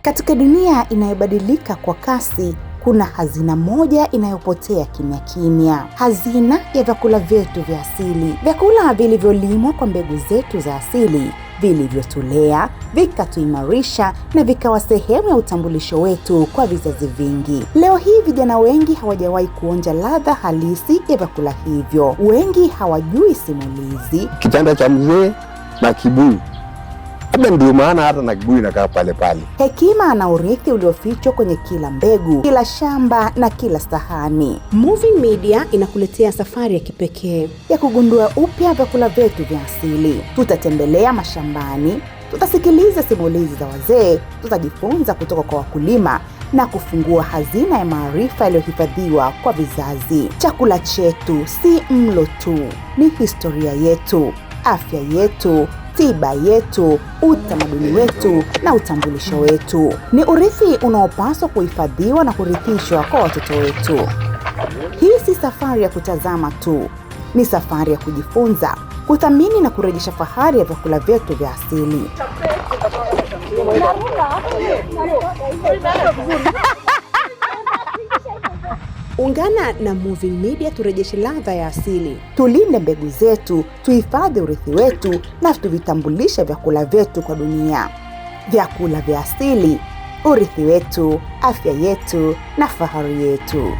Katika dunia inayobadilika kwa kasi, kuna hazina moja inayopotea kimya kimya, hazina ya vyakula vyetu vya asili, vyakula vilivyolimwa kwa mbegu zetu za asili, vilivyotulea, vikatuimarisha na vikawa sehemu ya utambulisho wetu kwa vizazi vingi. Leo hii vijana wengi hawajawahi kuonja ladha halisi ya vyakula hivyo. Wengi hawajui simulizi, Kitanda cha mzee na kibuyu, labda ndio maana hata na kibuyu inakaa pale pale. Hekima na urithi uliofichwa kwenye kila mbegu, kila shamba na kila sahani. Moving Media inakuletea safari ya kipekee ya kugundua upya vyakula vyetu vya asili. Tutatembelea mashambani, tutasikiliza simulizi za wazee, tutajifunza kutoka kwa wakulima na kufungua hazina ya maarifa yaliyohifadhiwa kwa vizazi. Chakula chetu si mlo tu, ni historia yetu, afya yetu, tiba yetu, utamaduni wetu na utambulisho wetu. Ni urithi unaopaswa kuhifadhiwa na kurithishwa kwa watoto wetu. Hii si safari ya kutazama tu, ni safari ya kujifunza, kuthamini na kurejesha fahari ya vyakula vyetu vya asili. Ungana na Moving Media turejeshe ladha ya asili. Tulinde mbegu zetu, tuhifadhi urithi wetu na tuvitambulishe vyakula vyetu kwa dunia. Vyakula vya asili, urithi wetu, afya yetu na fahari yetu.